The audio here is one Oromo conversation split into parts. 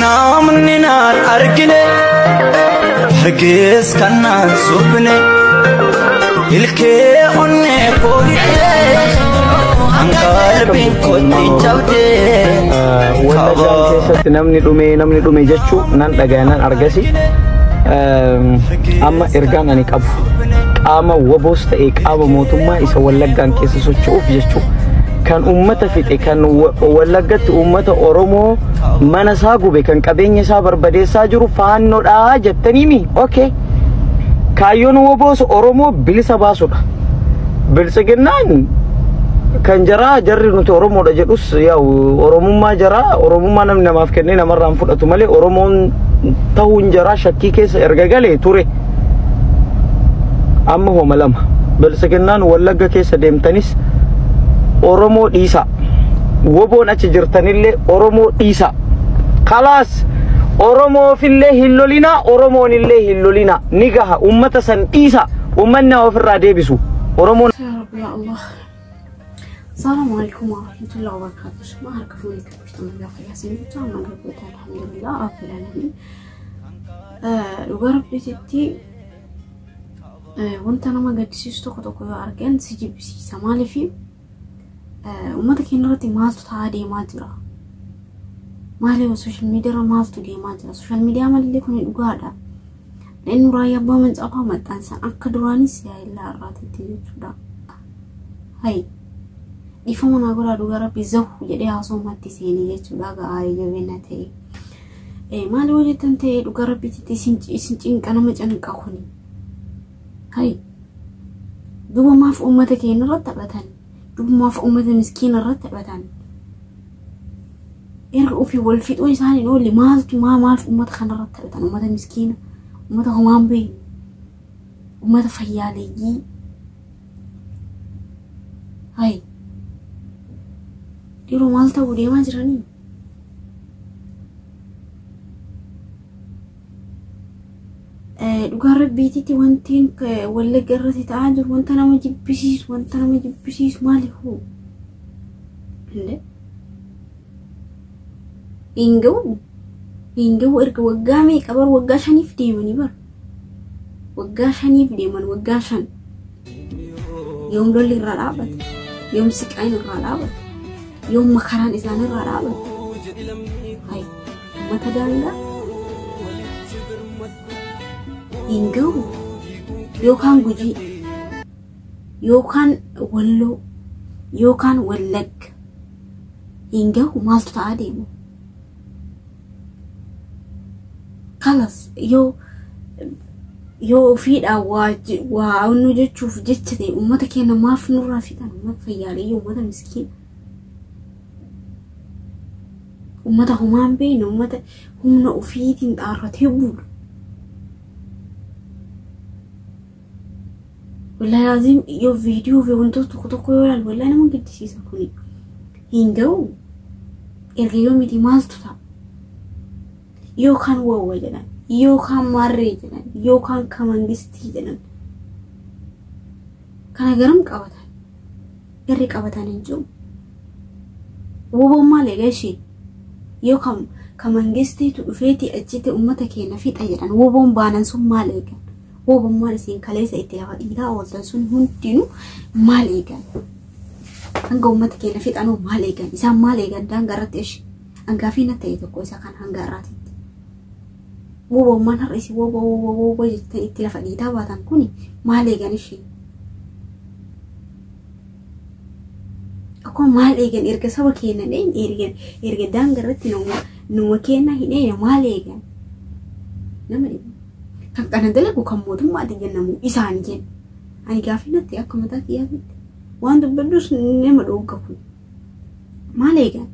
Namni naan argine argees kan naan suphne ilkee onnee koo hidhee kan qalbiin kootti cabdee. Wallaggaan keessatti namni dhume, namni dhume jechuu nan dhagaya, nan argasi. Amma ergaan ani qabu qaama woboos ta'e qaama mootummaa isa Wallaggaan keessa socho'uuf jechuu, kan ummata fixe, kan Wallaggatti ummata Oromoo mana isaa gube, kan qabeenya isaa barbadeessaa jiru Faannoodha jettaniimi. Okay, kaayyoon woboos Oromoo bilisa baasudha. Biltsiginnaan kan jaraa, jarri nuti Oromoodha jedhus, yaa'u Oromummaa jaraa, Oromummaa namni namaaf kennee namarraan fudhatu malee Oromoon ta'uun jaraa shakkii keessa erga galee ture. Amma homa lama, Biltsiginnaan Wallagga keessa deemtanis Oromoo dhiisa, woboon achi jirtanillee Oromoo dhiisa. Kalaas, Oromoofillee hin lolinaa, Oromoonillee hin lolinaa, ni gaha. Ummata san dhiisa, ummanni haa ofirraa deebisu Oromoon. Ya Rabbi, ya Allah. Assalamu alaikum warahmatullahi wabarakatuh. Ma harka fuunee kabajtan nagaa fayyaa isin jecha amma garboota, alhamdulillah rabbil alamin. Dhugaa rabbiititti wanta nama gaddisiisu tokko tokko yoo argan si jibbisiisa. Maaliif uummata keenya irratti maaltu ta'aa deemaa jira? Maaliif social media irra maaltu deemaa jira? Social media malee kun dhugaadha. Inni Raayyaa Abbaa Mancaafaa maxxansan akka duraanis yaa'illaa irraatitti jechuudha. Hayi, dhiifama naa godhaa, dhugaa rabbi zahu jedhee haasawumatti seenee jechuudha, ga'aa jabeenya ta'e. Maali hojjetan ta'e, dhugaa rabbiitti isin cinqa, nama canqa kuni. Hayi, duuba maaf uummata keenya irratti taphatan? Duuba maaf uummata miskiina irratti taphatan? Erga ofii wal fixuu isaan hin oolle maaltu maa maaf uummata kana irratti taphatan? Uummata miskiina, uummata homaan beekne, uummata fayyaaleeyyii. Hayi, dhiiroo maal ta'uu deemaa jiranii? Dhugaa rabbiititti wanti Wallagga irratti ta'aa jiru wanta nama jibbisiisu, wanta nama jibbisiisu. Maali hoo? Inde hin ga'u, hin ga'u. Erga waggaa meeqa bar, waggaa 5f deemanii bar, waggaa 5f deeman, waggaa 5. Yoom lolli irraa dhaabate? Yoom siqaan irraa dhaabate? Yoom makaraan isaan irraa dhaabate? Hayi, uummata daangaa hin ga'u. Yookaan Gujii yookaan Walloo yookaan Wallagga hin gahu. Maaltu ta'aa deemu? Kalas, yoo ofiidhaa waa nu jechuuf jecha ta'e uummata keenya maaf nurraa fixan? Uummata fayyaaleeyyii, uummata miskiina, uummata homaan beekne, uummata humna ofiitiin xaarratee bulu. Wallahi laazim, yoo viidiyoo fi wantoota tokko tokko yoo ilaalu, wallahi nama gaddisiisa kuni. Hin ga'u. Erga yoo miti maaltu ta'a? Yookaan wawwa jedhan, yookaan maarree jedhan, yookaan kamangistii jedhan. Kana garam qabatan? Garri qabatan hin jiru. Woboon maal egaa ishee? Yoo kam kamangistiitu dhufeeti achitti uummata keenya fixa jedhan, woboon baanan sun maal eegan? Wobummaan isin kaleessa itti lafa dhiitaa ooltan sun hundinuu maal eegan? Hanga uummata keenya fixanuu maal eegan? Isaan maal eegan daangaa irratti ishee? Hangaafii na ta'e tokko isa kan hanga irraatitti. Wobummaan har'a isin woboo woboo woboo jettan itti lafa dhiitaa baatan kuni maal eegan ishee? Akkuma maal eegan erga saba keenya dheen, erga daangaa irratti numa keenya hin eeyne maal eegan? Nama dhibu. Kan kana dalagu kan mootummaati jennamu isaan jenna. Ani gaafii natti akka mataa kiyyaatitti waan dubbadhus nama dhoogga kun. Maal eegan?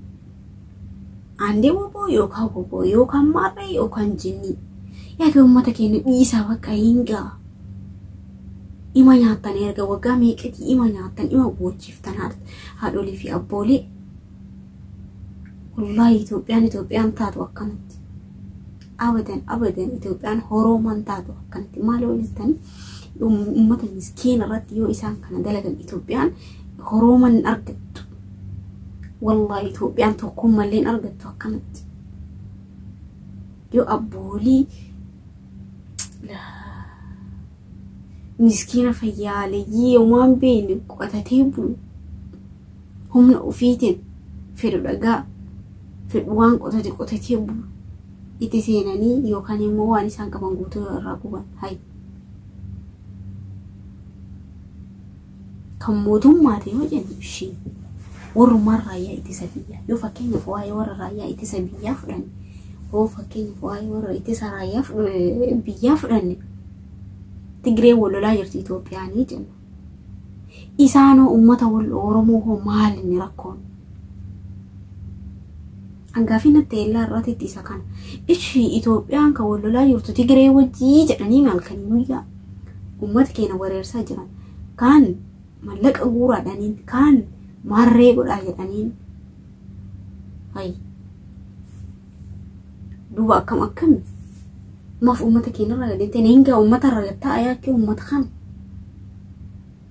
Aandee woboo yookaan woboo yookaan maarree yookaan jinnii. Yaada uummata keenya dhiisaa, bakka hin ga'a. Ima nyaattan, erga waggaa meeqatii ima nyaattan, ima boochiftan haadholii fi abboolee. Wallaahi Itoophiyaan Itoophiyaan taatu akkanatti. Abadan abadan Itoophiyaan horooman taatu akkanatti. Maal yoo jettani, uummata miskiina irratti yoo isaan kana dalagan Itoophiyaan horooman hin argattu. Wallaahi Itoophiyaan tokkummallee hin argattu akkanatti. Yoo abboolii miskiina fayyaaleeyyii waan beekne qotatee bulu humna ofiitiin fedhu dhagaa fedhu waan qotate qotatee bulu itti seenanii yookaan immoo waan isaan qaban guutuu irraa guban hayi. Kan mootummaati yoo jennu ishee warrummaan raayyaa ittisa biyyaa yoo fakkeenyaaf waa'ee warra raayyaa ittisa biyyaa fudhanne, yoo fakkeenyaaf waa'ee warra ittisa raayyaa biyyaa fudhanne, Tigree wal lolaa jirti Itoophiyaanii jenna. Isaanoo uummata wal Oromoo hoo maal inni rakkoon? Hangaafii natti ellaa irratti isa kana. Ishii Itoophiyaan kan wal lolaa jirtu Tigree wajjii jedhanii halkanii guyyaa uummata keenya wareersaa jiran. Kaan mallaqa guuraadhaaniin, kaan maarree godhaa jedhaniin. Hayi. Duuba akkam akkami? Maaf uummata keenya irraa gadi ta'e hingaa uummata irraa gattaa yaakee uummata kana.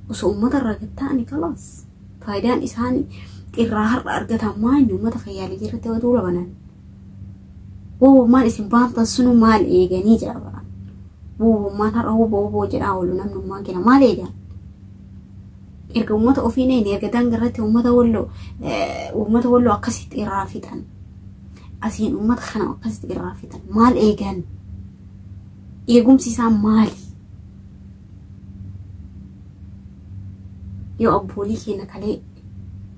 Osoo uummata irraa gattaa'ani kalaas. Faayidaan isaanii irraa har'a argatan maal uummata fayyaalee irratti yoo duula banan. Wowwummaan isin baantan sunu maal eeganii jira baraan. Wowwummaan har'a woboo woboo jedhaa oolu namnummaan keenya maal eegan? Erga uummata ofii neeni erga daangaa irratti uummata walloo akkasitti irraa fixan. Asiin uummata kana akkasitti irraa fixan. Maal eegan? Eegumsi isaa maali? Yoo abboolii keenya kalee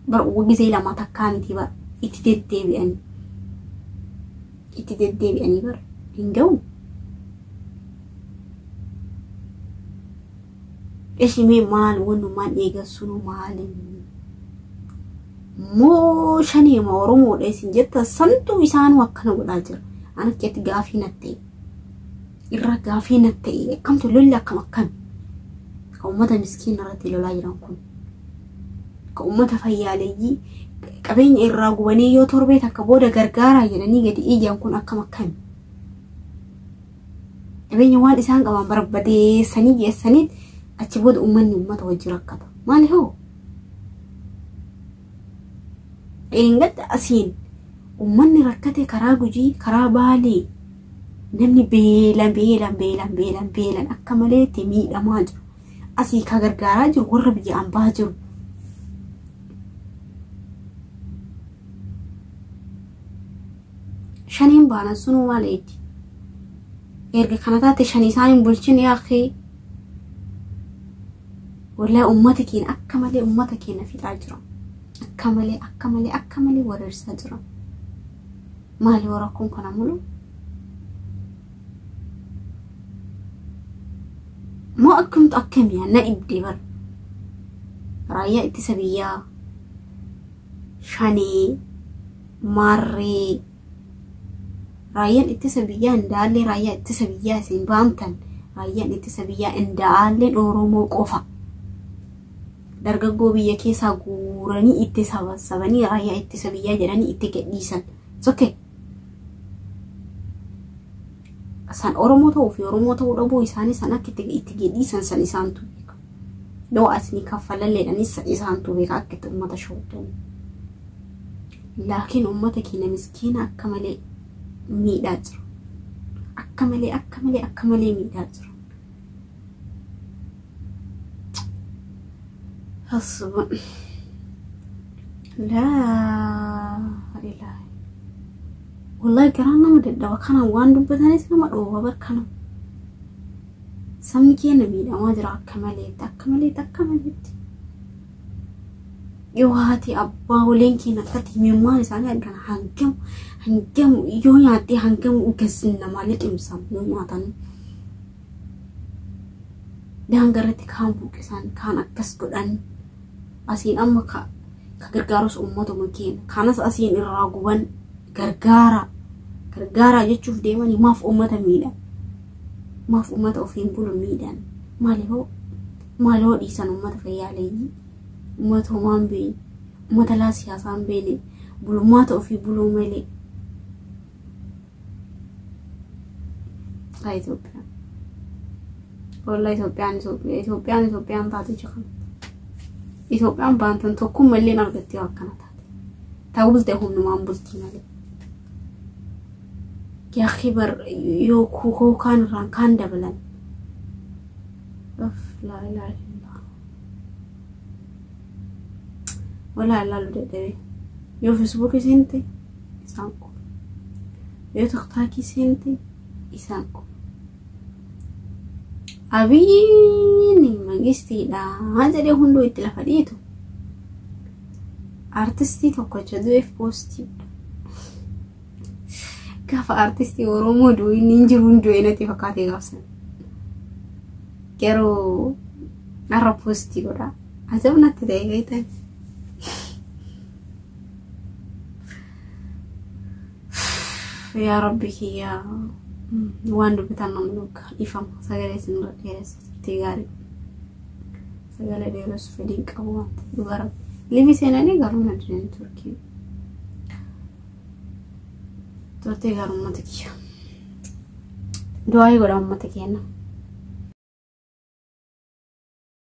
bar gisee lama takkaa miti bar itti deddeebi'anii. Itti deddeebi'anii bar hin ga'u. Ishimee maal wannummaan eegan sunu maali? Moo shaneema Oromoodha isin jetta santuu isaanuu akkana godhaa jira. An akkatti gaafii natti ta'e. Irra gaafii natti ta'e akkamtu lolli akkam akkami? Ka uummata miskiina irratti lolaa jiran kun. Ka uummata fayyaaleeyyii qabeenya irraa gubanii yoo torbee takka booda gargaaraa jedhanii gadi iyyan kun akkam akkami? Qabeenya waan isaan qaban barbadeessanii geessanii achi booda uummanni uummata wajji rakkata. Maali hoo? Dheengadda asiin uummanni rakkate karaa Gujii, karaa Baalee namni beelan beelan beelan beelan beelan akka maleetti miidhamaa jiru. Asii ka gargaaraa jiru warra biyya ambaa jiru. Shaniin baanan sunuu maal eeddi? Erga kana taate shanii isaan hin bulchin yaaqee. Wallahi uummata keenya akka malee uummata keenya fixaa jira. Akka malee akka malee akka malee wareersaa jira. Maali rakkoon kana mulu? Moo akkamtu akkamii na dhibdee bara. Raayyaa ittisa biyyaa, shanee, maarree, raayyaan ittisa biyyaa indaallee raayyaa ittisa biyyaa isin baamtan raayyaan ittisa biyyaa indaalleen Oromoo qofa. Dargaggoo biyya keessaa guuranii itti sabasabanii raayyaa ittisa biyyaa jedhanii itti gadhiisan. It's okay. San Oromoo ta'uu fi Oromoo ta'uu dhabuu isaanii san akka itti gadhiisan san isaantu beeka. Yoo asni kaffalalleedhanis san isaantu beeka akka itti uummata shawwadan. Laakiin uummata keenya miskiina akka malee miidhaa jiru. Akka malee akka malee akka malee miidhaa jiru. Hasbun. Laa ilaaha. Wallahi garaan nama dadhaba kana waan dubbatanis nama dhoowwa bar kana. Sabni keenya miidhamaa jira akka maleetti akka maleetti akka maleetti. Yoo haati abbaa waliin keenya akkatti himimmaan isaanii argan hangam hangam yoo nyaattee hangam gas namaa liqimsan yoo nyaatan. Daangaa irratti kaan buqqisan, kaan akkas godhan, asiin amma ka gargaarus uummatuma keenya kanas asiin irraa guban gargaara gargaaraa jechuuf deemanii maaf uummata miidhan, maaf uummata ofiin bulu miidhan? Maali hoo, maali hoo dhiisan uummata fayyaaleeyyii, uummata homaa hin beekne, uummata laa siyaasaa hin beekne, bulmaata ofii buluu malee. Haa Itoophiyaan. Wallahi Itoophiyaan Itoophiyaan Itoophiyaan taate jira. Itoophiyaan baantan tokkummaa illee argattee akkana taate. Ta'u bulte humnumaan bultii malee. Oromoo ta'uu fi Oromoo ta'uu dhabuu isaanii Yaaqii bar yoo koo kaan irraan kaan dabalan. Laa ilaaha illallah. Walaa ilaalu dadhabee. Yoo Feesbuukii seente isaan qofa. Yoo Tiktaakii seente isaan qofa. Abiyyiin mangistiidha jedhee hunduu itti lafa dhiitu. Artistii tokkocha du'eef poostii. Gaafa artistii Oromoo du'u inni hin jiru hin du'e natti fakkaatee gaafsan. Garuu har'a poostii godha. Ajab natti ta'e beektan. Yaa Rabbi kiyyaa, waan dubbitan namni dhugaa ifama sagalee isinirra dheeressa turtii gaarii. Sagalee dheeressu fedhiin qabu waan ta'eef dhugaa Rabbi. Livi seenanii garuu na dideen Turkii. Turtii garuu uummata kiyya. Du'aa godha uummata keenya.